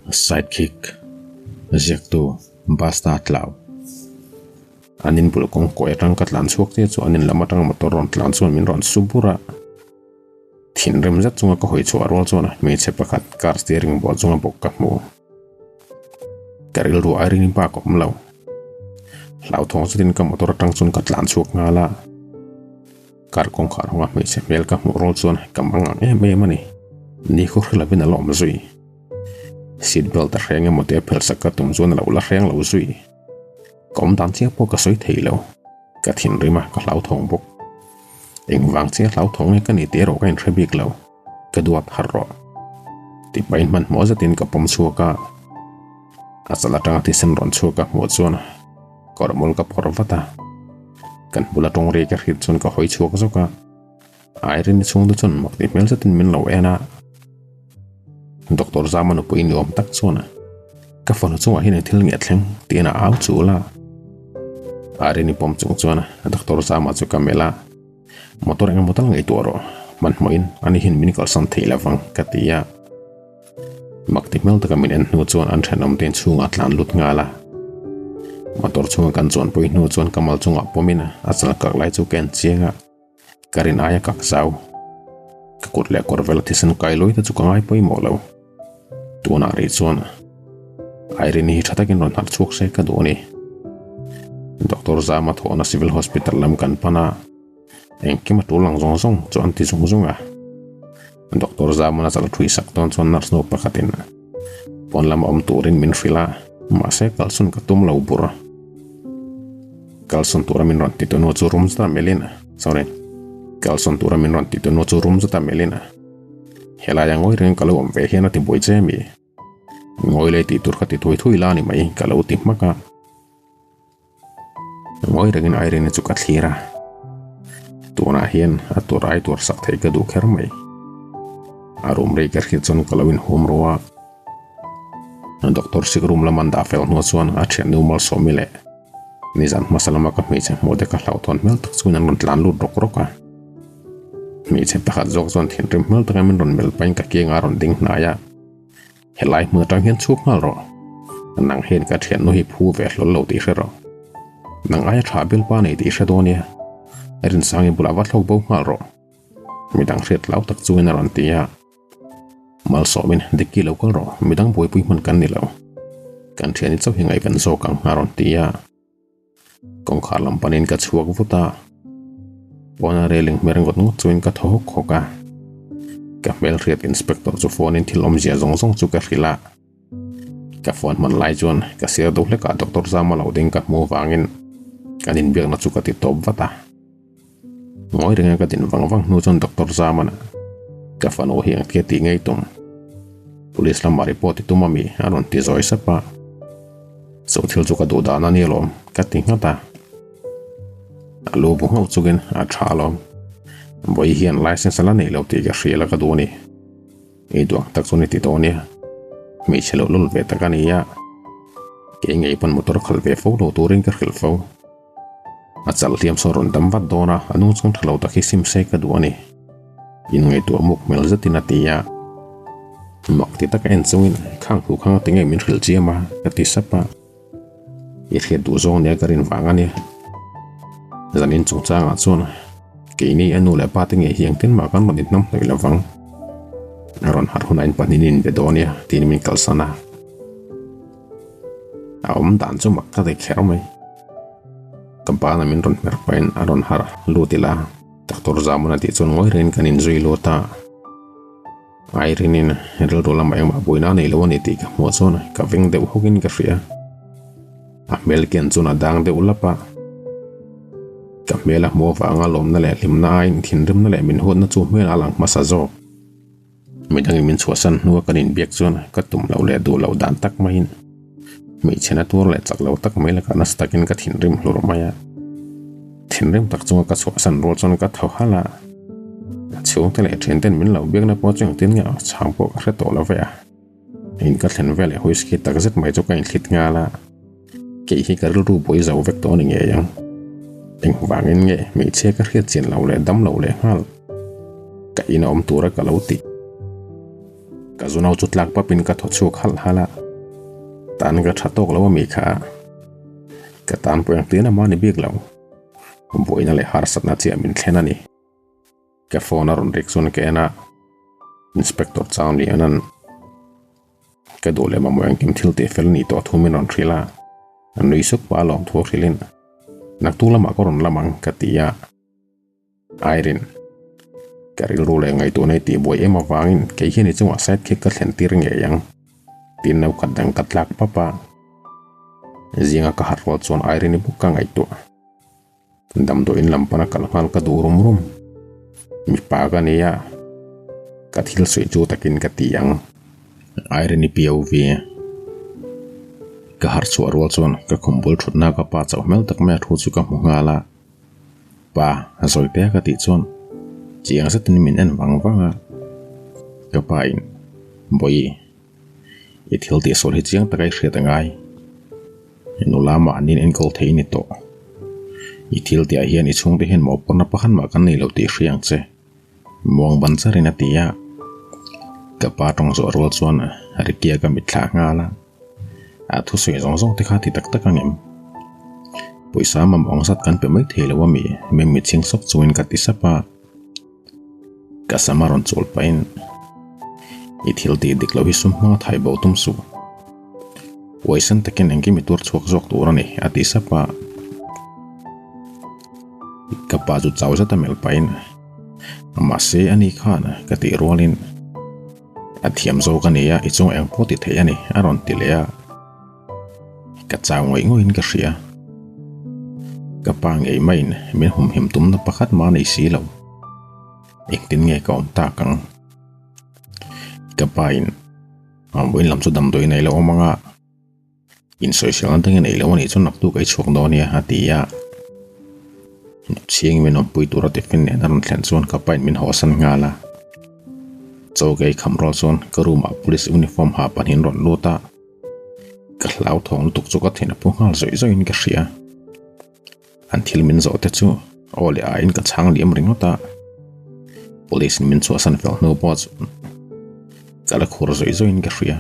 Sidekick, Ziaktu, Basta Tlau. An in bul kawng kawi atang ka tlan chhuak chiah chu an in lam atang motor rawn tlan chuan min rawn su bur a. Thinrim zet chunga ka hawi chhuah rual chuan hmeichhe pakhat car steering bual chunga bawk ka hmu. Ka rilru ai ring bak a awm lo. Hlauthawng zetin ka motor atang chuan ka tlan chhuak nghal a. Car kawngkhar hawnga hmeichhe hmel ka hmuh rual chuan ka mang ang em em a ni. Ni khaw hre lovin a la awm zui. Seat belt a hreng emaw tia phelsak ka tum chuan a lo la hreng lo zui. Ka awm dan chiah pawh ka sawi thei lo. Ka thinrim a, ka hlauthawng bawk. Engvang chiah hlauthawng nge ka ni tih erawh ka inhre bik lo. Ka duat harh rawh. Ti pahin hmanhmawh zetin ka pawm chhuak a. A chal atanga thisen rawn chhuak ka hmuh chuan kawrhmul ka phawrh vat a. Kan bula tawng ri ka hriat chuan ka hawi chhuak zawk a. Irene chhung te chuan mak ti hmel zetin min lo en a. Doctor Zama nupui ni awm tak chuan ka fanu chungah hian eng thil nge a thleng tiin a au chul a. Irene pawm chung chuan Doctor Zama chu ka melh a. Motor eng emaw tal ngaihtuah rawh, hmanhmawhin ani hian min kalsan theih lovang ka ti a. Mak ti hmel taka min en hnu chuan an thenawm te inchhungah a tlan lut nghal a. Motor chhunga kan chuanpui hnu chuan ka mal chungah pawmin a chal kak lai chu ka en chiang a, ka rin aia kak zau. Ka kut leh kawr vela thisen kai lawi te chu ka ngai pawimawh lo. Tunah rih chuan Irene hi tha takin rawn harh chhuak se ka duh a ni. Doctor Zama thawhna Civil Hospital lam kan pan a. Engkim a tul ang zawng zawng chu an ti zung zung a. Doctor Zamana chal thui sak dawn chuan nurse nu pakhatin pawn lama awm turin min hrilh a, mahse kalsawn ka tum lo bur. Kalsawn tura min rawn ti tu nu chu rum zeta melhin, sorry, kalsawn tura min rawn ti tu nu chu rum zeta melhin, helaia ngawi reng ka lo awm ve hian a ti buai che mi? Ngawi lei tih tur kha ti thui thui la ni mai ka lo ti hmak a. Ngawi rengin Irene chu ka thlir a, tunah hian a tur ai tur sak theih ka duh kher mai. A room rei ka hriat chuan ka lo inhum ru a, Doctor sick room lam an dah fel hnuah chuan a thiannu Malsawmi leh nizan hmasa lama ka hmeichhe hmuh te ka hlauhthawn hmel tak chuan an rawn tlan lut rawk rawk a. Hmeichhe pakhat zawk chuan thinrim hmel taka min rawn melh pahin ka kiangah a rawn ding hnai a. Helai hmun atang hian chhuak nghal rawh. Nang hian ka thiannu hi phu ve hlawl lo tih hre rawh. Nang aia tha bialpa nei tih hre dawn nia. Rinsangi bulah va thlawk bo nghal rawh. Midang hriat lau tak chungin a rawn ti a. Malsawmin, Dikki lo kal rawh, midang buaipui hman kan ni lo. Kan thiani chauh hi ngaihven zawk ang a rawn ti a. Kawngkhar lam panin ka chhuak vut a, pawna railing hmer ngawt ngawt chuin ka thaw hawk hawk a. Ka hmelhriat inspector chu phone in thil awmzia zawng zawng chu ka hrilh a. Ka phone hman lai chuan ka sir deuh hlekah Doctor Zama lo ding ka hmu vangin kan inbiakna chu ka ti tawp vat a. Ngawi renga ka din vang vang hnu chuan Doctor Zamana ka fanu hi engtia tih ngei tum. Police lamah report i tum ami a rawn ti zawi sap a. Chu thil chu ka duh dan a ni alawm ka ti nghat a. A lu bu nghauh chungin a tha alawm. Vawi hian license a la nei lo tih ka hria la ka duh a ni. Ei duang tak chu ni ti tawh nia. Hmeichhe loh lul ve tak a ni a. Kei ngei pawn motor khalh ve fo lo turin ka hrilh fo. A chal hliam sawn rawn dam vat dawn a, a nung chhung tha lo tak hi sim se ka duh a ni. Inngaihtuah muk hmel zetin a ti a. Mak ti taka en chungin khang thu khang a ti nge min hrilh chiam a, ka ti sap a. I hriat duh zawng nia ka rin vang a nia. Zanin chungchangah chuan keini a nu leh pa te ngei hi engtin mah kan rawn inhnam hnawih lo vang. A rawn harh hunah in pahnih in inbe dawn nia tiin min kalsan a. A awm dan chu mak ka ti kher mai. Ka bana min rawn hmer pahin a rawn harh lut ila Doctor Zamuna tih chuan ngawi rengin kan inzui lut a. Irene-in rilru lamah engmah buaina a nei lo a ni tih ka hmuh chuan ka veng deuh hawkin ka hria. A hmel kian chuan a dang deuh lap a. Ka hmel a hmuh avanga lawmna leh hlimna aiin thinrimna leh min huatna chu hmel a lang hmasa zawk. Midangin min chhuahsan hnua kan inbiak chuan ka tum loh leh duh loh dan tak maiin hmeichhe na tuar leh chak lo tak mai lakah nasa takin ka thinrim hlur mai a. Thinrim tak chunga ka chhuahsan rual chuan ka thaw halh a. A chhungte leh thianten min lo biakna pawh chu engtin nge a chhang pawh ka hre tawh lo ve a. In ka thlen veleh whisky tak zet mai chu ka inthlit nghal a. Kei hi ka rilru buai zo vek tawh a ni ngei ang. Engvangin nge hmeichhia ka hriat chian lo leh dam lo leh nghal ka in a awm tura ka lo tih. Ka zunau chu tlak papin ka thaw chhuak halh halh a. Tan ka tha tawk lo ami kha. Ka tan pawh engtin ama ni bik lo. Buaina leh harsatna chiah min thlen a ni. Ka phone a rawn rik chuan ka en a, Inspector Chang Lianan ka duh leh mamawh engkim thil tih fel ni tawh thu min rawn hrilh a, a nui suk pah alawm thu hrilhin naktuk lamah ka rawn lam ang ka ti a. Irene, ka rilru leh ngaihtuahna i tihbuai em avangin kei hian i chungah side kick ka thlen tir ngei ang tiin no khat dang ka tlak pap a. Zinga ka harh rual chuan Irene-i bawk ka ngaihtuah. Damdawiin lam pana kal nghal ka duh rum rum. Mipa ka ni a, ka thil sawi chu takin ka ti ang. Irene-i POV. Ka harh chhuah rual chuan ka khum bul thutna ka pa chauh hmel tak mai a thu chu ka hmu nghal a. Pa, zawi te ka tih chuan chiang zetin min en vang vang a, ka pa in, Bawihi, i thil tih sawn hi chiang taka i hriat a ngai, nula mahniin enkawl thei i ni tawh, i thil tihah hian i chhungte hian mawhphurhna pakhat mah kan nei lo tih hria ang che, muang ban charin a ti a, ka pa tawng zawh rual chuan Ricky-a ka mitthlah nghal a. A thusawi zawng zawng te kha ti tak tak ang em? Pawisa mamawh ang zat kan pe mai thei lo a mi? Mem mi chhing sawk chungin ka ti sap a. Ka sam a rawn chawl pahin i thil tih dik loh hi sum hmanga thai bo tum suh. Uaisan takin engkim i tuar chhuak zawk tur a ni a ti sap a. Ka pa chu chau zet a melh pahin mahse ani khan ka tih rualin A thiam zawk a nia, i chung eng pawh ti thei a ni, a rawn ti leh a. Ka chau ngawih ngawih in ka hria. Ka pa ngei maiin min humhim tumna pakhat mah a nei si lo. Engtin nge ka awm tak ang? Ka pa in vawiin lam chu damdawi nei lo awm ang a. Insawisel an teng a neih loh a nih chuan naktuk ei chhuak dawn nia a ti a. Chhiangin min awmpui tura tiffin nen a rawn thlen chuan ka pain min hawsan nghal a. Chaw ka ei kham rual chuan ka room ah police uniform ha pahnihin rawn lut a. Ka hlauthawng lutuk chu ka thin a phu nghal zawih zawih in ka hria. An thil min zawh te chu aw leh aiin ka chhang liam ringawt a. Police in min chhuahsan fel hnu pawh chuan ka la khur zawih zawih in ka hria.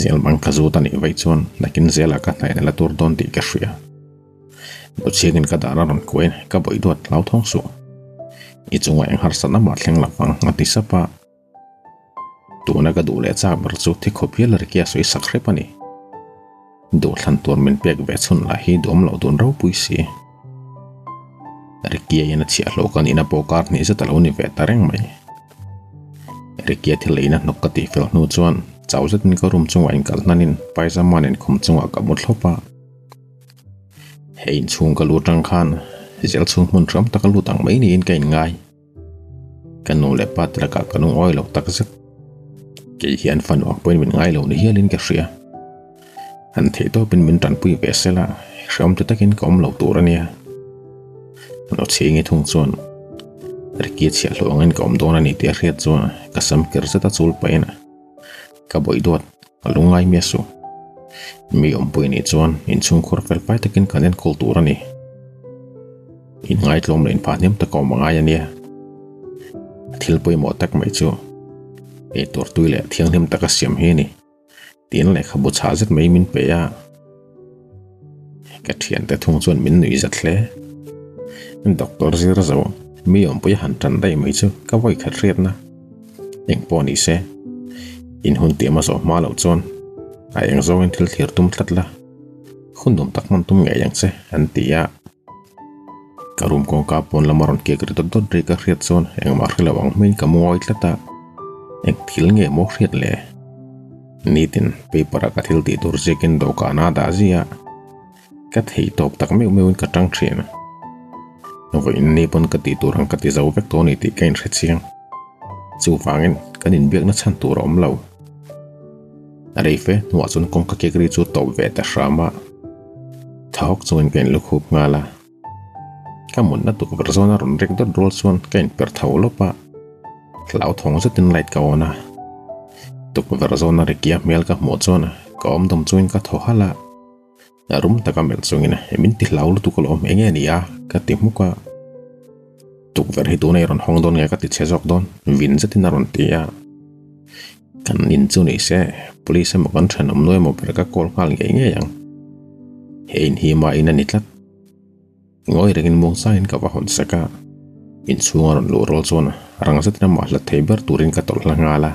Zel bang ka zut a nih vaih chuan nakin zelah ka hnaih la tur dawn tih ka hria. Buchhiangin ka dar a rawn kuai ka bawih duat hlau thawng suh. I chungah eng harsatna mah thleng lo vang a ti sap a. Tuna ka duh leh chak ber chu thi khawp hial Ricky a sawi sak hrep a ni. Duhthlan tur min pek ve chhun lah hi duhawm loh dun ropui si. Ricky-a in a chhiahhlawh ka nihna pawh kar hnih zet a lo ni ve ta reng mai. Ricky-a thil eina hnawk ka tih fel hnu chuan chau zetin ka room chungah inkal hnanin pyjama nen khum chungah ka mu thlawp a. Hei inchhung ka lu tang khan zel chhung hmun hram taka lut ang mai niin ka inngai. Ka nu leh pa te lakah ka lungawi lo tak zet. Kei hian fanu ang pawhin min ngai lo ni hialin ka hria. An theih tawpin min tanpui ve sela, hreawm ti takin ka awm lo tur a nia. Lo chhingi thung chuan Ricky chhiahhlawh angin ka awm dawn a ni tih a hriat chuan ka sam ker zet a chul pahin ka bawih duat a lungngai miah suh. Mi awmpui nih chuan inchhungkhur fel fai takin kan enkawl tur a ni. Inngaitlawm leh inphah hniam tak a awm a ngai a nia. Thil pawimawh tak mai chu eitur tui leh thianghlim taka siam hi a ni. Tiin lehkhabu chhah zet mai min pe a, ka thiante thung chuan min nuih zat hle. Doctor zir zo mi awmpui a han tan daih mai chu ka vawi khat hriatna eng pawh ni se, in hun tih a zawh hma loh chuan a eng zawngin thil thlir tum tlat la, hun nuam tak hman tum ngei ang che an ti a. Ka room kawngka pawn lama rawn kek ri dawt dawt ri ka hriat chuan engmah hre lo ang hmeiin ka mu ngawi tlat a, eng thil nge maw hriat le? Nitin paper ah ka thil tih tur ziakin dawhkan a dah zia a, ka thei tawp tak meuh meuhin ka tang thin. Vawiin ni pawn ka tih tur ang ka ti zo vek tawh a ni tih ka inhre chiang. Chuvangin kan inbiakna chhan tur a awm lo. A rei fe hnuah chuan kawngka kek ri chu tawp ve ta hram a. Thahawk chungin ka inlukhup nghal a. Ka mutna tukverh zawn a rawn rek dawt rual chuan ka inper tho lawp a. Hlauthawng zetin light ka on a. Tukverh zawna Ricky-a hmel ka hmuh chuan ka awm dawm chungin ka thaw halh a. Rum taka melh chungin min ti hlau lutuk alawm eng nge ni a? ka ti hmuk a. Tukverh hi tunah i rawn hawng dawn nge ka ti chhe zawk dawn vin zetin a rawn ti a. Kan in chu ni se, police emaw kan thenawm nu emaw ber ka call nghal ngei ngei ang. He in hi mah in a ni tlat. Ngawi rengin muangchangin ka va hawn sek a, inchhung a rawn luh rual chuan rang zetin amah hlat thei ber turin ka tawlh hla nghal a.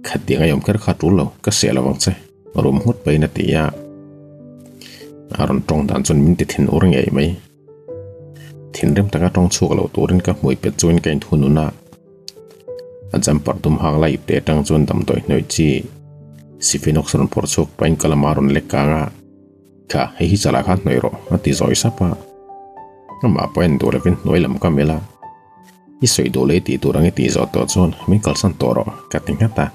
Khatiang a i awm kher kha tul lo, ka seh lo ang che, rum nghut pahin a ti a. A rawn tawng dan chuan min ti thin ur ngei mai. Thinrim taka tawng chhuak lo turin ka hmui pet chuin ka inthunun a. A jumper dum hak lai ipte atang chuan damdawi hnawih chi Sifinox rawn phawrh chhuak pahin ka lamah a rawn lek kang a. Kha, hei hi chalah khan hnawih rawh, a ti zawi sap a. Amah pawh en duh lovin hnuai lam ka melh a. I sawi duh leh i tih tur ang i tih zawh tawh chuan min kalsan tawh rawh, ka ti nghat a.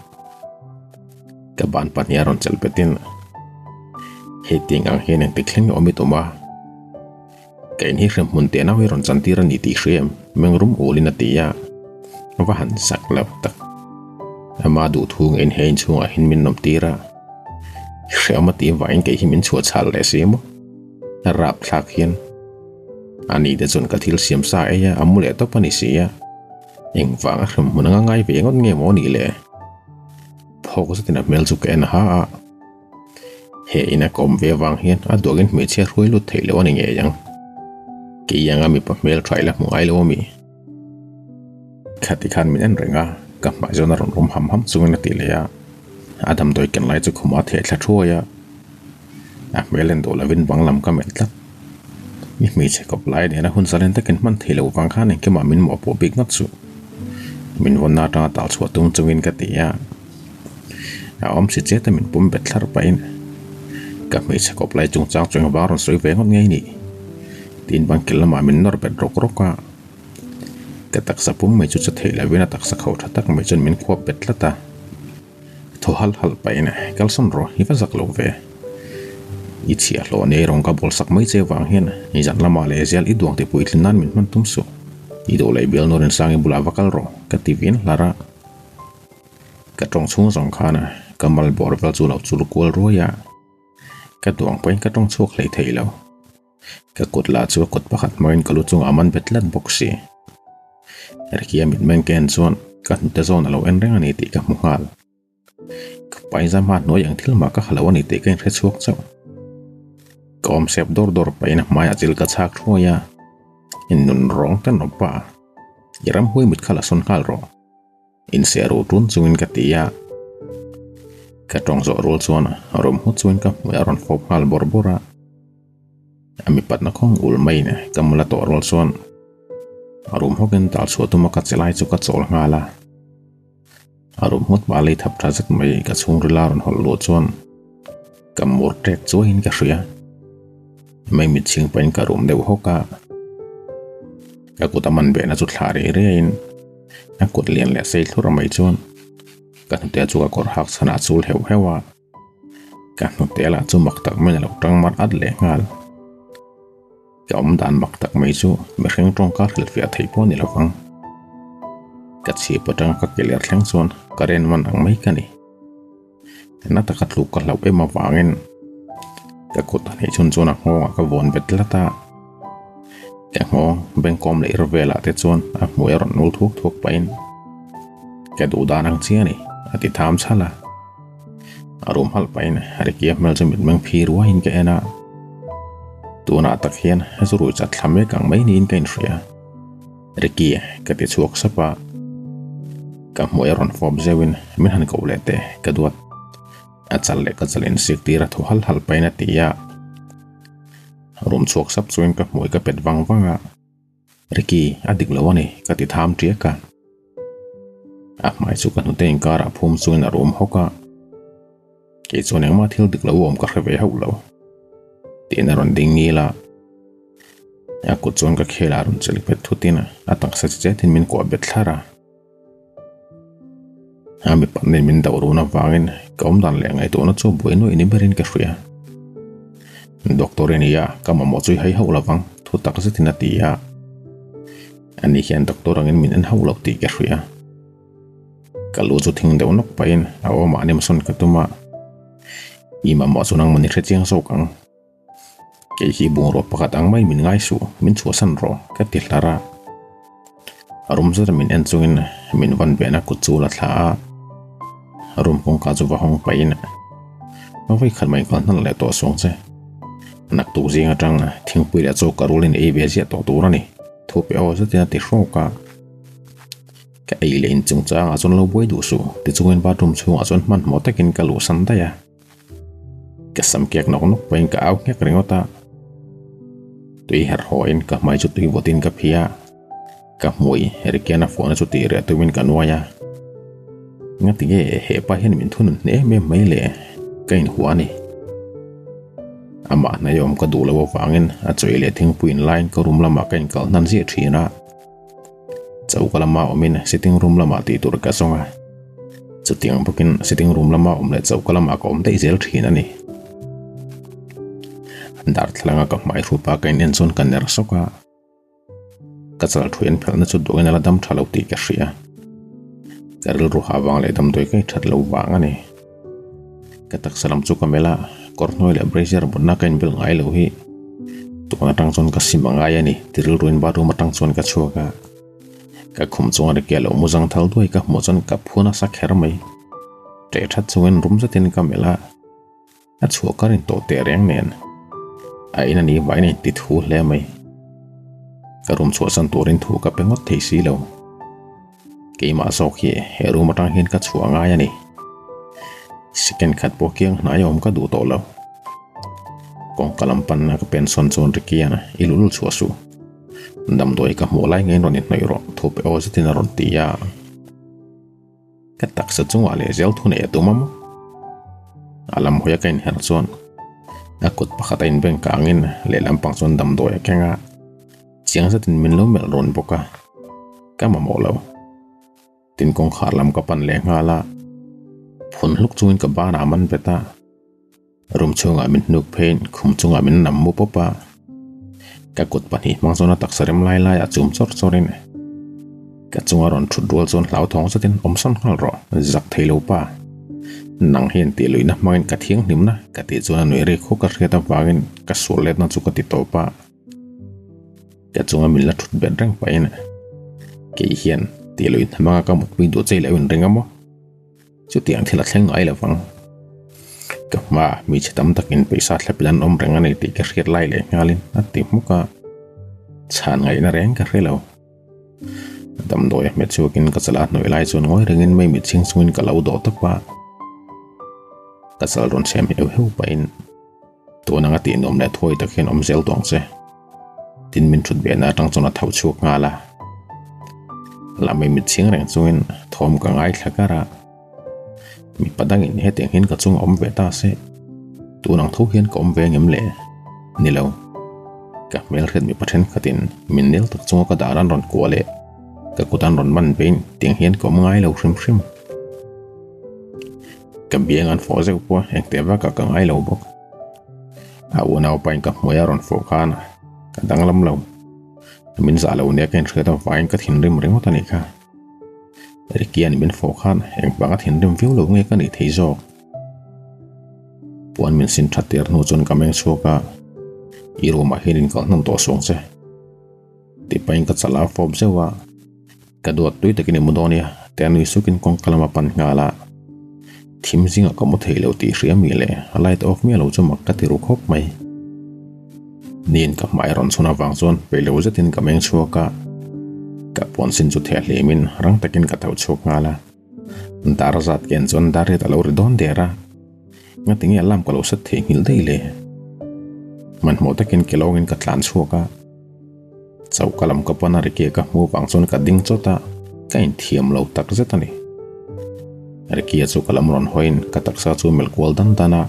Ka ban pahnih a rawn chelh betin, Hetiang ang hian engtik thleng awm i tum a? Ka in hi hremhmun teh nau hi rawn chantir a ni tih hria em? Mengrum ulin a ti a, va han zak lo tak. Ama duhthu ngeiin he inchhungah hian min nawmtir a, hreawm a tih vangin kei hi min chhuah chhal leh si maw? A rapthlak hian ani te chuan ka thil siam sa ei a, a mu leh tawp a ni si a, engvanga hremhmun anga ngai ve ngawt nge maw nih le? Phawk zetin a hmel chu ka en ha a. He ina ka awm ve avang hian a duakin hmeichhia hruai lut theih loh a ni ngei ang. Kei anga mipa hmel tha ila hmu ngai lo a mi? Khati khan min en reng a, ka hmai zawn a rawn rum ham ham chungin a ti leh a. A damdawi ken lai chu khumah a theh thla thuai a. A hmel en duh lovin bang lam ka melh tlat. I hmeichhe kawp lai nena hun zalen takin hman thei lo vang khan engkimah min mawhpawh bik ngawt suh. Min vawnna atanga tal chhuah tum chungin ka ti a. A awm si chiat a min pum bet thlar pahin ka hmeichhe kawp lai chungchang chu engvang rawn sawi ve ngawt ngei ni tiin bangkil lamah min nawr bet rawk rawk a. Ka taksa pum mai chu che theih lovin a taksa kho tha tak mai chuan min khuap bet tlat a. Thaw halh halh pahin kalsawn rawh i va zak lo ve. I chhiahhlawh nei rawng ka bawl sak mai che vang hian i zan lamah leh zial i duang tih puitlin nan min hman tum suh. I duh leh bial nurin sang i bulah va kal rawh ka ti vin hlar a. Ka tawng chhung zawng khan ka mal bawr vel chu lo chul kual ruai a, ka duang pawhin ka tawng chhuak hlei thei lo. Ka kut lah chu a kut pakhat hmangin ka lu chungah a man bet tlat bawk si. Ricky-a mitmeng ka en chuan ka hnute zawn a lo en reng a ni tih ka hmu nghal. Ka paizama hnuai ang thil mah ka ha lo a ni tih ka inhre chhuak chauh. Ka awm sep dawr dawr pahin a hmaiah chil ka chhak thuai a, Innun rawng ten rawp pa, i ramhuai mit kha la sawn nghal rawh. Insiah ruh tun chungin ka ti a, ka tawng zawh rual chuan rawm nghut chungin ka hmui a rawn fawp nghal bawrh bawrh a. A mipatna khawng ul maiin ka mula tawh rual chuan a rum hawkin tal chhuah tuma ka che lai chu ka chawl nghal a. A rum nghut hma lei thap tha zet mai ka chhungril a rawn hawlh luh chuan ka mur ṭek chuaiin ka hria. Mai mitchhing pahin ka rum deuh hawk a, ka kut a man behna chu thlah rih riaiin a kut lian leh sei thlur mai chuan ka hnute chu ka kawr hak chhanah a chul heuh heuh a, ka hnute lah chu mak tak maiin a lo tang mar at leh nghal. Ka awm dan mak tak mai chu mihring tawngka hrilhfiah theih pawh a ni lo vang. Ka chhip atanga ka ke ler thleng chuan ka ren man ang mai ka ni. Na taka tluk ka hlauh em avangin ka kut a hnih chhun chuan a nghawngah ka vawn bet tlat a, ka nghawng bengkawm leh ir velah te chuan a hmui a rawn nul thuak thuak pahin ka duh dan ang chiah a ni a ti tham chhal a, a rum halh pahin Ricky-a hmel chu mitmeng phi ruaiin ka en a, tunah tak hian zu rui chat thla mek ang mai niin ka inhria. Ricky ka ti chhuak sap a, ka hmuh a rawn fawp zeuhin min han koh leh teh ka duat a chal leh ka chal insik tir a thaw halh halh pahin a ti a, rum chhuak sap chuan ka hmuh ka pet vang vang a, Ricky a dik lo a ni ka ti tham tiak a, a hmai chu ka hnute inkarah phum chungin a rum hawk a, kei chuan engmah thil dik lo awm ka hre ve hauh lo tiin a rawn ding ngil a. A kut chuan ka khel a rawn chelh phet thut in a taksa che chetin min kuah bet thlar a. A mipat nen min do run avangin ka awm dan leh ngaihtuahna chu buai nuaih ni berin ka hria. Doctor i ni a, ka mamawh chu i hai hauh lovang, thu tak zetin a ti a. Ani hian doctor angin min en hauh lo tih ka hria. Ka lu chu thing deuh nawk pahin a awmah nemsawn ka tum a, I mamawh chu nangmah ni hrechiang zawk ang. Kei hi bungrua pakhat ang mai min ngai suh, min chhuahsan rawh, ka ti hlar a. A rum zet a min en chungin min van behna kut chu la thla a. Room kawngka chu va hawng pahin vawi khat mai kal hnan leh tawh suang che. Naktuk zing atang thingpui leh chaw ka rulin ei ve ziah tawh tur a ni, thu pe aw zetin a ti hrawk a. Ka ei leh in chungchangah chuan lo buai duh suh, tichungin bathroom chhungah chuan hmanhmawh takin ka luhsan daih a. Ka sam kek nawk nawk pahin ka au nghek ringawt a. Tui herh hawiin ka hmai chu tui vawtin ka phih a. Ka hmui Rikiana phone chu tih reh tumin ka nuai a. Ngati nge hepa hian min thunun hneh em em mai le? Ka inhua a ni. Amah hnaih awm ka duh loh avangin a chawi leh thingpui in laiin ka room lamah ka inkal hnan ziah thin a. Choka lama awmin sitting room lamah tih tur ka zawng a. Chutiang bawkin sitting room lama awm leh choka lamah ka awm daih zel thin a ni. Darthlalanga ka hmai hrupa ka in en chuan ka ner sawk a. Ka chal thu en phelhna chu duhin a la dam tha lo tih ka hria. Ka rilru ha vang leh damdawi ka inthat lo vang a ni. Ka taksa lam chu ka melh a, kawr hnuai leh brazier mutna ka inbel ngai lo hi tun atang chuan ka sim a ngai a ni ti rilruin bathroom atang chuan ka chhuak a. Ka khum chunga ri ke lo mu zang thal duai ka hmuh chuan ka phu nasa kher mai. Ṭeh that chungin rum zetin ka melh a. A chhuah ka rin tawh teh reng nen a in a ni vain a inti thu hle mai. Ka room chhuahsan turin thu ka pe ngawt thei si lo. Keimah zawk hi he room atang hian ka chhuah ngai a ni. Second khat pawh kiang hnai a awm ka duh tawh lo. Kawngka lam panna ka pensawn chuan Ricky-a'n i lul chhuah suh. Damdawi ka hmuh lai ngeiin rawn inhnawih rawh thu pe aw zetin a rawn ti a. Ka taksa chungah leh zel thu neih a tum a maw? A lam hawi a ka inher chuan a kut pakhat a inbeng kangin lehlam pang chuan damdawi a keng a, chiang zetin min lo melh rawn bawk a, ka mamawh lo. Tin kawngkhar lam ka pan leh nghal a, phun hluk chungin ka banah a man bet a. Room chhungah min hnuk pheiin khum chungah min nam mu pawp a, ka kut pahnih hmang chuan a taksa rem lai laiah chum chawr chawrin ka chunga rawn thut rual chuan hlauthawng zetin awm sawn nghal rawh, zak thei lo pa. Nang hian tih luihna hmangin ka thianghlimna ka tih chuan a nuih rik huk a hriat avangin ka sual letna chu ka ti tawp a. Ka chunga min la thut bet reng pahin kei hian tih luihna hmanga ka mutpui duh che i lo inring a maw? Chutiang thil a thleng ngai lo vang. Ka hma hmeichhe tam takin pawisa thlapin an awm reng a ni tih ka hriat lai leh nghalin a ti hmuk a, chhan ngaihna reng ka hre lo. Damdawi a hmet chhuakin ka chal a hnawih lai chuan ngawi rengin mei mit chhing chungin ka lo dawh tawp a. Ka chal rawn chhem heuh heuh pahin tun anga tih nuam leh thuai tak hian awm zel tawng che. Tin min thut behna atang chuan a tho chhuak nghal a. La mai mit chhing reng chungin thawm ka ngaithla kar a. Mipa dangin hetiang hian ka chung a awm ve ta se. Tun ang tho hian ka awm ve ngem le? Ni lo. Ka hmelhriat mipa thenkhatin min nel tak chunga ka dar an rawn kuah leh ka kut an rawn man vein tiang hian ka awm ngai lo hrim hrim. Ka biang an fawh zeuh pawh engteh vakah ka ngai lo bawk. A unaupain ka hmuai a rawn fawh khan ka danglam lo. Min zah lo nia ka inhriat avangin ka thinrim ringawt a nih kha. Ricky-a'n min fawh khan engvanga thinrim viau lo nge ka nih thei zawk. Puan min sin that tir hnu chuan ka meng chhuak a, I room-ah hian inkal hnam tawh suang che. Tih pahin ka chal a fawp zeuh a, Ka duat tui takin i mu dawn nia, tia nui sukin kawngka lama pan nghal a. Thim zingah ka mu thei lo tih hria mi le, a light off miah lo chu mak ka ti ru khawp mai. Niin ka hmai rawn chhun avang chuan peih lo zetin ka meng chhuak a, ka puan sin chu theh hlimin rang takin ka tho chhuak nghal a. Dar zat ken chuan dar riat a lo ri dawn der a, ngatinge alarm ka lo set thei nghilh daih le. Hmanhmawh takin ke lawngin ka tlan chhuak a. Choka lam ka pan a Ricky ka hmuh vang chuan ka ding chawt a, ka inthiam lo tak zet a ni. Ricky-a chu ka lam rawn hawiin ka taksa chu melh kual dan dan a,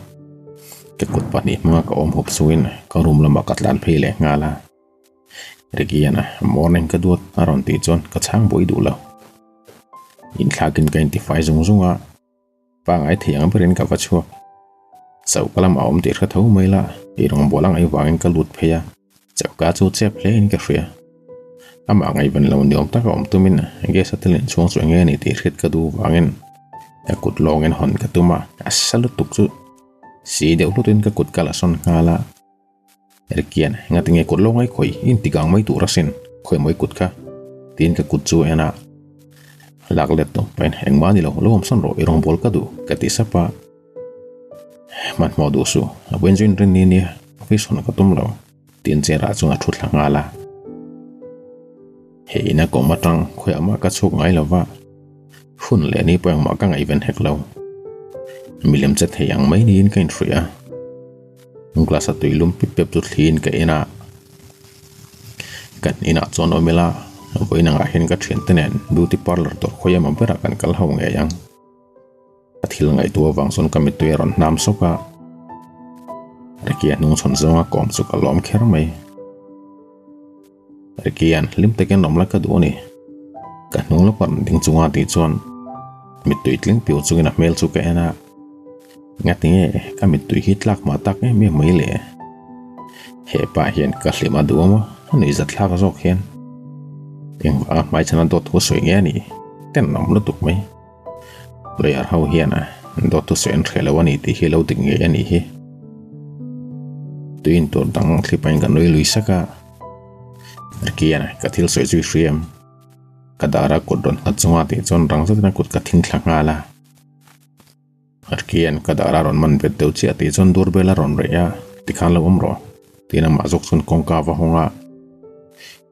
ka kut pahnih hmanga ka awm hup chungin ka room lamah ka tlan phei leh nghal a. Ricky-a'n morning ka duat a rawn tih chuan ka chhang buai duh lo. Inthlakin ka intifai zung zung a. Pangai thei ang berin ka va chhuak. Choka lamah awm tih hre tho mai la, i rawngbâwl a ngaih vangin ka lut phei a, choka chu chep hlein ka hria. Amah ngaihven lo ni awm taka awm tumin gas a tel inchhung chu eng nge ni tih hriat ka duh vangin ka kut lawngin hawn ka tum a, a sa lutuk chu si deuh hlutin ka kut ka la sawn nghal a. Rikian, Ngatinge kut lo ngai khawi, in ti gang mai tur asin, khawi mawi kut kha, tiin ka kut chu a en a. Lak let tawh pahin engmah a ni lo, lo awmsawn rawh i rawngbawl ka duh ka ti sap a. Hmanhmawh duh suh, a vawiin chu inrinni nia, office hawn ka tum lo tiin chair ah chuan a thu thla nghal a. Hei ina kawm atang khawiah mah ka chhuk ngai lo va, hun leh ni pawh engmah ka ngaihven hek lo. Milem che thei ang mai niin ka inhruih a. Glass a tui lum pip pep chu thliin ka en a, kan inah chuan awm ila vawiin angah hian ka thiante nen beauty parlour dawr khawi emaw berah kan kal ho ngei ang. Ka thil ngaihtuah avang chuan ka mittui a rawn hnam sawk a, Ricky-a hnung chhawn zawnga kawm chu ka lawm kher mai. Ricky-a'n hlim takin awm la ka duh a ni. Ka hnung lawk a rawn ding chunga tih chuan mittui tling piu chungin a hmel chu ka en a, Ngati nge ka mittui hi tlak mah tak em em mai le? Hepa hian ka hlim a duh a maw? A nuih zat thlak zawk hian engvanga hmaichhana dawt thu sawi nge a nih? Tenawm lutuk mai. Lawyer ho hian dawt thu sawi an hreh lo a ni tih hi lo dik ngei a nih hi. Tuiin tur dang thlipain ka nui lui sak a. Ricky-a ka thil sawi chu i hria em? Ka dara kut rawn nghat chunga tih chuan rang zetin a kut ka thing thla nghal a. Ricky-a'n ka dara rawn man bet deuh chiah tih chuan doorbell a rawn reh a, tikhan lo awm rawh tiin amah zawk chuan kawngka a va hawng a.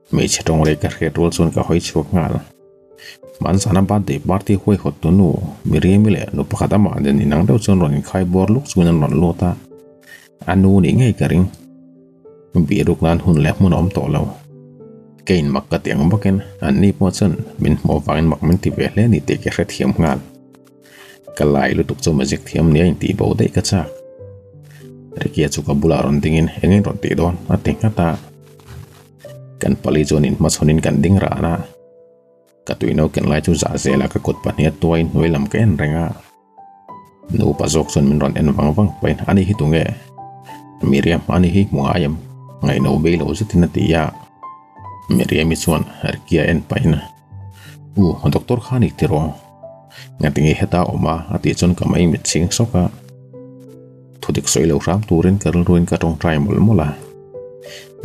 Hmeichhe tawng rei ka hriat rual chuan ka hawi chhuak nghal. Hmanzana birthday party huaihawt tu nu Miriam-i leh nu pakhat amah nen inang deuh chuan rawn inkhai bawr luk chungin an rawn lut a, a nu nih ngei ka ring. Bihruk nan hun leh hmun a awm tawh lo. Keiin mak ka ti ang bawkin anni pawh chuan min hmuh avangin mak min ti ve hle ni tih ka hrethiam nghal. Ka lai lutuk chu magic thiam nia intih bo daih ka chak. Ricky-a chu ka bulah rawn dingin eng in rawn tih dawn a ti nghat a. Kan pali chuan inhmachhawnin kan ding ran a. Ka tuino ken lai chu zah zelah ka kut pahnih a tuaiin hnuai lam ka en reng a. Nupa zawk chuan min rawn en vang vang pahin ani hi tunge? Miriam ani hi hmu ngai em? Ngaihno bei lo zetin a ti a. Miriam-i chuan Ricky-a en pahin U, doctor kha ni tiraw? Ngatinge heta awm a? a tih chuan ka mai mit chhing sawk a. Thudik sawi lo hram turin ka rilruin ka tawngtai mawlh mawlh a.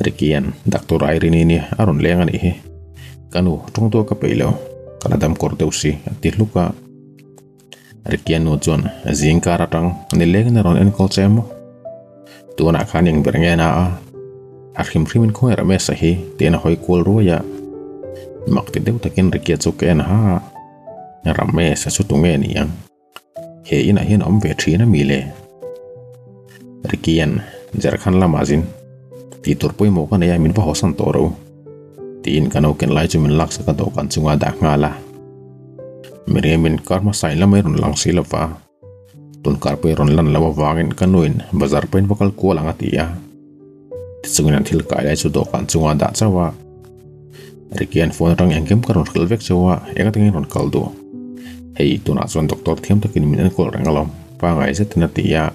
Ricky-a'n Doctor Irene-i nia a rawn leng a nih hi. Ka nu, tawngtuah ka peih lo. Ka la dam kawr deuh si, a ti hluk a. Ricky-a nu chuan zing kar atang nilengin a rawn enkawl che maw? Tunah khan eng ber nge na a? A hrim hrimin khawngaih Ramesh-a hi tiin a hawi kual ruai a. Mak ti deuh takin Ricky-a chu ka en ha a. Ramesh-a chu tunge ni ang? He inah hian a awm ve thin a mi le? Ricky-a'n Jharkhand lamah zin tih tur pawimawh ka nei a, min va hawsan tawh ro. Tiin ka no ken lai chu min laksak a dawhkan chunga dah nghal a. Miriam-in kar hmasa in lamai rawn lang si lova, tun kar pawh i rawn lan loh avangin ka nuin bazar pawhin va kal kual ang a ti a. Tichungin an thil kai lai chu dawhkan chunga dah chauh a. Ricky-a'n phone atang engkim ka rawn hrilh vek chauh a, eng atangin rawn kal duh. Hei tunah chuan doctor thiam takin min enkawl reng alawm, pangai zetin a ti a.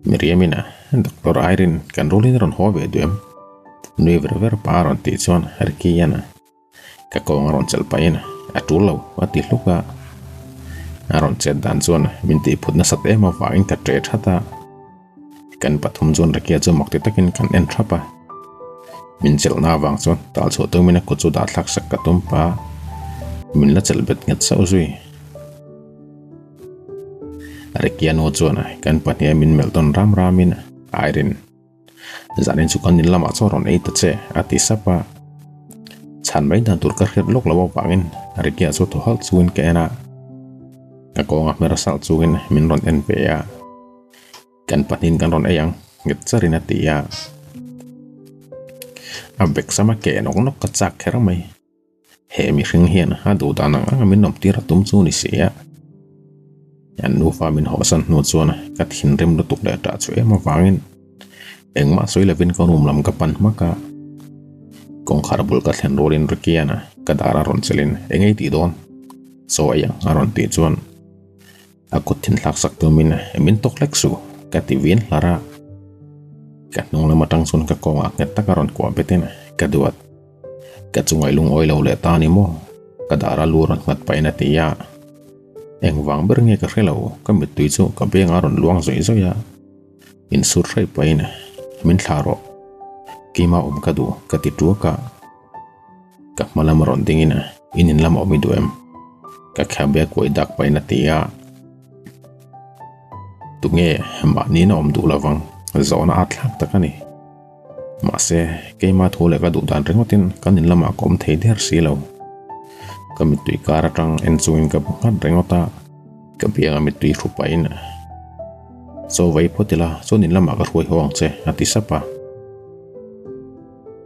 Miriam-in a, Doctor Irene, kan rulin a rawn haw ve duh em? Nui ver ver pa a rawn tih chuan Ricky-a'n a. Ka kawng a rawn chelh pahin a tul lo a ti hluk a, a rawn chet dan chuan min tihphut nasat em avangin ka ṭe that a, kan pathum chuan Ricky-a chu mak ti takin kan en thap a, min chelhna avang chuan tal chhuah tumin a kut chu dah thlak sak ka tum pah a, min la chelh bet nghet sauh zui. Ricky-a nu chuan kan pahniha min melh tawn ram ramin Irene. Zanin chu kan in lamah chuan rawn ei ta che a ti sap a. Chhan mai dan tur ka hriat lawk loh avangin Ricky-a chu thaw halh chungin ka en a. Ka kawnga hmer salh chungin min rawn en ve a. Kan pahnihin kan rawn ei ang nghet charin a ti a. A bek sama keh nawk nawk ka chak kher mai. He mihring hian a duh dan ang anga min awmtir a tum chu ni si a. An nufa min hawhsan hnu chuan ka thinrim lutuk leh ṭah chu em avangin engmah sawi lovin ka room lam ka pan hmak a. Kawngkhar bul ka thlen rualin Ricky-a'n ka dar a rawn chelhin eng ei tih dawn? Chaw ei ang a rawn tih chuan A kut thin thlak sak tumin min tawk hlek suh ka ti vin hlar a. Ka hnung lam atang chuan ka kawngah nghet taka rawn kuah betin ka duat. Ka chungaih lungawi lo leh ta ni maw? Ka dar a lu rawn nghat pahin a ti a. Engvang ber nge ka hre lo, ka mittui chu ka bengah a rawn luang zawih zawih a. Insur hraih pahin min thlah rawh. Keimah awm ka duh ka ti tuak a. Ka hma lam rawn dingin in in lam awm i duh em? Ka khabe kuai dak pahin a ti a. Tunge mahniin a awm duh lovang zawhna at thlak tak a ni. Mahse, keima thu leh ka duh dan ringawtin kan in lamah ka awm thei der si lo. Ka mittui kar atang en chungin ka bu nghat ringawt a, ka bianga mittui hru pahin, Chaw vei phawt ila, chuan in lamah ka hruai haw ang che, a ti sap a.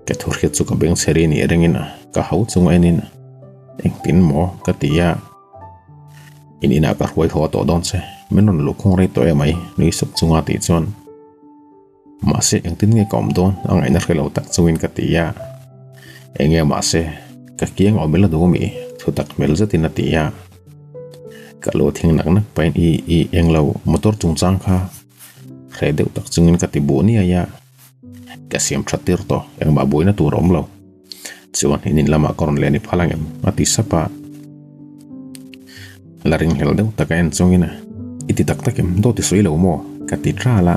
Ka thu hriat chu ka beng chhe ri nih ringin ka hau chunga enin, Engtin maw? ka ti a. In inah ka hruai haw tawh dawn che, min rawn luhkhung rei tawh emai, nui sup chunga tih chuan. Mahse engtin nge ka awm dawn a ngaihna hre lo tak chungin ka ti a. Enge mahse ka kiang awm ila duh ami? Thu tak hmel zetin a ti a. Ka lo thing nak nak pahin i i englo motor chungchang kha hreh deuh tak chungin ka ti buh niai a. Ka siam tha tir tawh engmah buaina tur a awm lo. Chuan in in lamah ka rawn leh ni phal ang em? A ti sap a. La ringhlel deuh tak a en chungin i ti tak tak em? Dawt i sawi lo maw? Ka ti ṭal a.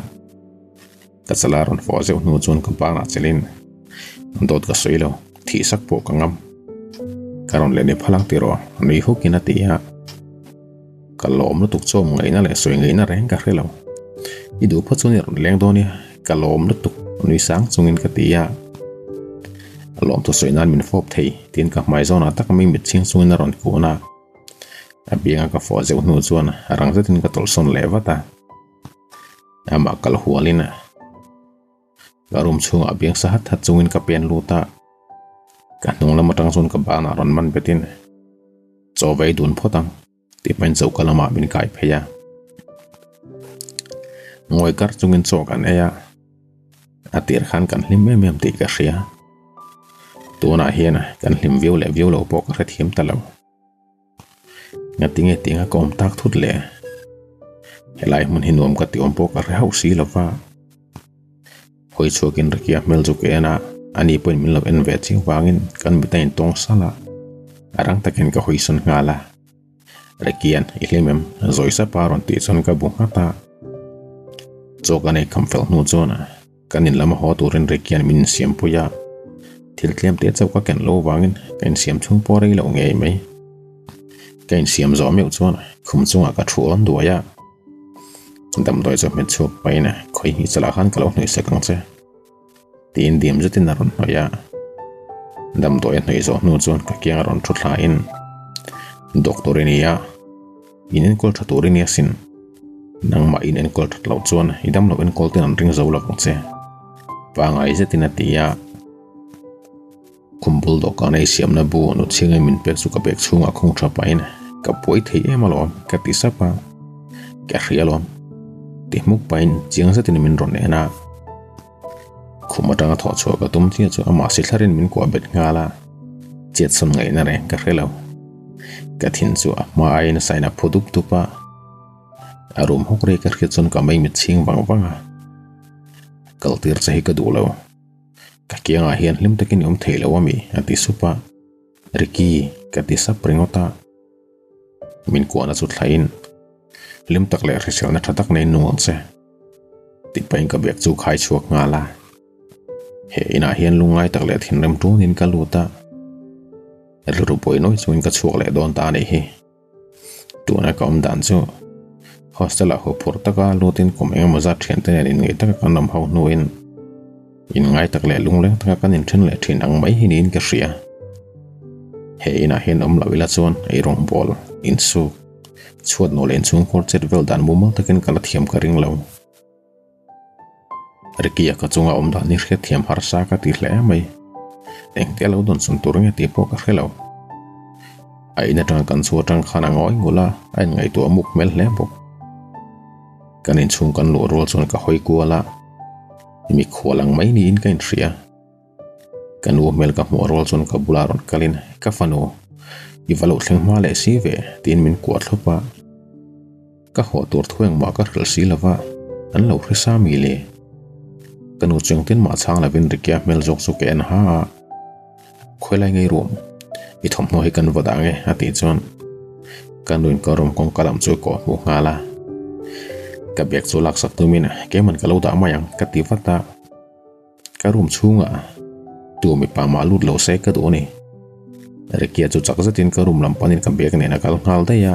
Ka chala rawn fawh zeuh hnu chuan ka banah chelin dawt ka sawi lo, thih sak pawh ka ngam. Ka rawn leh ni phal ang tiraw, nui hukin a ti a. Ka lawm lutuk chawm ngaihna leh sawi ngaihna reng ka hre lo. I duh phawt chuan i rawn leng dawn nia, ka lawm lutuk, nui sang chungin ka ti a. A lawmthu sawi nan min fawp thei, tiin ka hmai zawnah tak mai mitchhing chungin a rawn kun a. A bianga ka fawh zeuh hnu chuan rang zetin ka tawlhsawn leh vat a. Amah kal hualin ka room chhungah biang sa hat hat chungin ka pen lut a, ka hnung lam atang chuan ka banah rawn man betin chaw vei dun phawt ang tih hmain choka lamah min kai phei a. Ngawi kar chungin chaw kan ei a, a tir khan kan hlim em em tih ka hria. Tunah hian kan hlim viau leh viau lo pawh ka hrethiam ta lo. Ngatinge tinga ka awm tak thut le? Helai hmun hi nuam ka ti awm pawh ka hre hauh si lova. Hawi chhuakin Ricky-a hmel chu ka en a, ani pawhin min lo en ve chiang vangin kan mit a intawng salh a, a rang takin ka hawi sawn nghal a. Ricky-a'n i hlim em? Zawi sapa a rawn tih chuan ka bu nghat a. Chaw ka nei kham fel hnu chuan Kan in lama haw turin Rickian min insiam pui a, thil tlem te chauh ka ken lo vangin ka insiam chhung pawh rei loh ngei mai. Ka insiam zawh meuh chuan khum chungah ka thu awn duai a, damdawi chu hmet chhuak pahin khawi hnih chalah khan ka lo hnawih sak ang che tiin dim zetin a rawn hnawih a. Damdawi a hnawih zawh hnu chuan ka kiang a rawn thu thlain Doctor i ni a. In enkawl tha tur i nia sin. Nangmah in enkawl that loh chuan i damlo enkawl ten an ring zo lo ang che. Pangai zetin a ti a. Khum bul dawhkan a i siamna bu nu chhingin min pek chu ka bag chhungah khung tha pahin ka buai thei em alawm ka ti sap a. Ka hria alawm. Ti hmuk pahin chiang zetin min rawn en a. Khum atanga thawh chhuah ka tum chiah chu amah si thlarin min kuah bet nghal a, chet sawn ngaihna reng ka hre lo. Ka thin chu a hma aiin a sain a phu dup dup a, a rum hawk rei ka hriat chuan ka mei mit chhing vang vang a. Kal tir che hi ka duh lo, ka kiangah hian hlim takin i awm thei lo ami? a ti sup a, Ricky ka ti sap ringawt a. Min kuahna chu thlain hlim tak leh hriselna tha tak nei nung ang che. Tih pahin ka bag chu khai chhuak nghal a. He inah hian lungngai tak leh thinrim tunin ka lut a. Rilru buai nawi chungin ka chhuak leh dawn ta a nih hi. Tuna ka awm dan chu hostel ah huphurh taka lutin kum engemaw zat thiante nen inngeih taka kan awm ho hnuin Inngai tak leh lungleng taka kan inthen leh thin ang mai hi niin ka hria. He inah hian awm loh ila chuan eirawngbawl, insuk, chhuat nawh leh inchhungkhur chet vel dan mumal takin ka la thiam ka ring lo. Ricky-a ka chunga awm dan hi hriatthiam harsa ka ti hle mai. Engtia lo dawn chun tur nge tih pawh ka hre lo. A in atanga kan chhu atang khan a ngawi ngul a, a inngaihtuah muk hmel hle bawk. Kan inchhung kan luh rual chuan ka hawi kual a. Mikhual ang mai niin ka inhria. Ka nu hmel ka hmuh rual chuan ka bulah rawn kalin, Ka fanu, i va lo thleng hma leh si ve, tiin min kuah thlawp a. Ka haw tur thu engmah ka hrilh si lova, an lo hre sa mi le. Ka nu chu engtin mah chhang lovin Ricky-a hmel zawk chu ka en ha a. Khawilai ngei rum, i thawmhnaw hi kan va dah nge a tih chuan ka nuin ka room kawngka lam chu ka hmuh nghal a. Ka bag chu laksak tumin keiman ka lo dah mai ang ka ti vat a. Ka room chhungah tu mipa mah lut lo se ka duh a ni. Ricky-a chu chak zetin ka room lam panin ka bag nen a kal nghal daih a.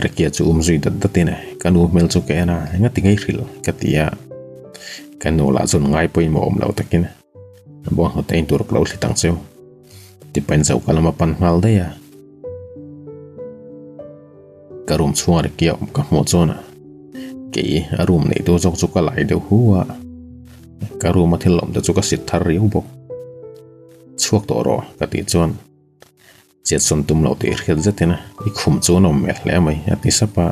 Ricky-a chu um zui dat datin ka nu hmel chu ka en a, engati ngei hrilh ka ti a. Ka nu lah chuan ngai pawimawh awm lo takin bawnghnute in tur ka lo thlit ang cheu tipain choka lam a pan nghal daih a. Ka room chhunga Ricky-a awm ka hmuh chuan kei a room neitu zawk chu ka lai deuh hu a, ka room a thil awm te chu ka sit thar riau bawk. Chhuak tawh rawh ka tih chuan chet sawn tum loh tih hriat zetin i khum chu an awm hmel hle mai a ti sap a,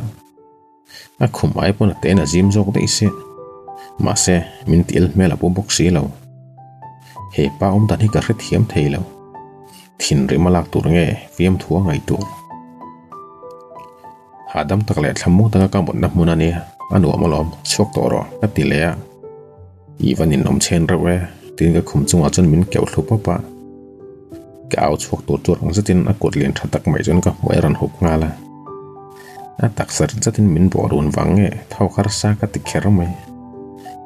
a khum ai pawn a tein a zim zawk daih si mahse min ti el hmel a pu bawk si lo. He pa awm dan hi ka hrethiam thei lo, thinrim a lak tur nge fiamthu a ngaih tur. Hahdam tak leh thlamuang taka ka mutna hmun a nia, a nuam alawm, chhuak tawh rawh, ka ti leh a. I va ninawm chhen reuh e, tiin ka khum chungah chuan min keuh hlu pawp a. Ka au chhuak tur chu rang zetin a kut lian tha tak mai chuan ka hmuai a rawn hup nghal a. A taksa rit zetin min bawh run vang nge thawk harsa ka ti kher mai.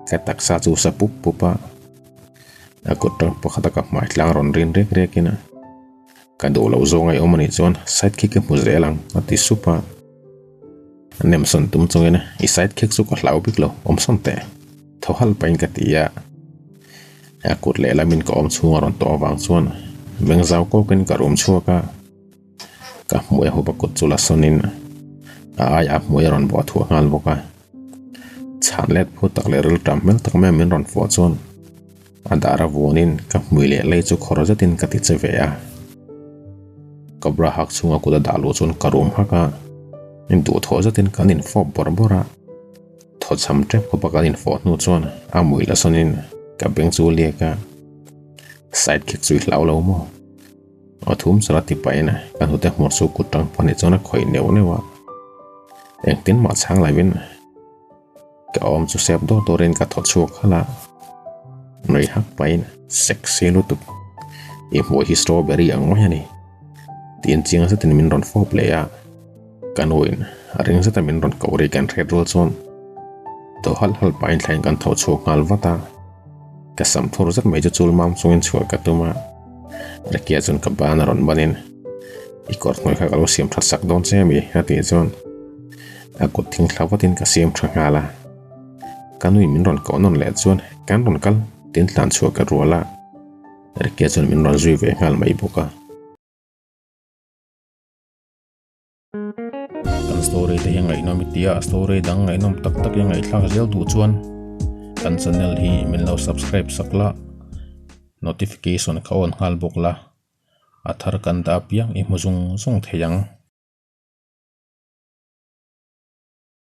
Ka taksa chu sa pup pup a, a kut tang pakhat a ka hmai tlang rawn rin rek rekin a. Ka duh loh zawng a i awm a nih chuan side kick i hmu zel ang a ti sup a. Nemsawn tum chungin i side kick chu ka hlau bik lo, awmsawn teh. Thaw halh pahin ka ti a. A kut lehlamin ka awm chhung a rawn tawh avang chuan meng zau kawkin ka rum chhuak a. Ka hmui a hup a kut chu la sawnin a aia a hmui a rawn bawh thuah nghal bawk a. Chhan let phut tak leh rilṭam hmel tak mai a min rawn fawh chuan A dar a vuanin ka hmui leh lei chu khawr zetin ka ti che ve a. Ka bra hak chhunga kut a dah luh chuan ka rum hak a, duhthawh zetin kan infawp bawrh bawrh a. Thawchham tep khawpa kan infawh hnu chuan a mui la sawnin ka beng chu liak a, Side kick chu i hlau lo maw? A thum chal a ti pahin ka hnute hmawr chu kut tang pahnih chuan a khawih neuh neuh a. Engtin mah chhang lovin. Ka awm chu sep dawr dawrin ka thaw chhuak khalh a, nui hak pahin sexy lutuk, i hmuh hi strawberry ang mai a ni tiin chiang zetin min rawn fawp leh a, ka nuin a ring zeta min rawn koh ri kan hriat rual chuan thaw halh halh pahin thlain kan tho chhuak nghal vat a, ka sam thur zet mai chu chul mam chungin chhuah ka tum a, Ricky-a chuan ka ban a rawn banin i kawr hnuai kha ka lo siam that sak dawn che a mi a tih chuan. A kut thing thla vatin ka siam tha nghal a, ka nui min rawn koh nawn leh chuan kan rawn kal tin tlan chhuah ka rual a, Ricky-a chuan min rawn zui ve nghal mai bawk a. Kan story te hi ngaihnawm i tia, story dang ngaihnawm tak tak i ngaihthlak zel duh chuan kan channel hi min lo subscribe sak la, notification kha on nghal bawk la, a thar kan dah apiang i hmu zung zung thei ang.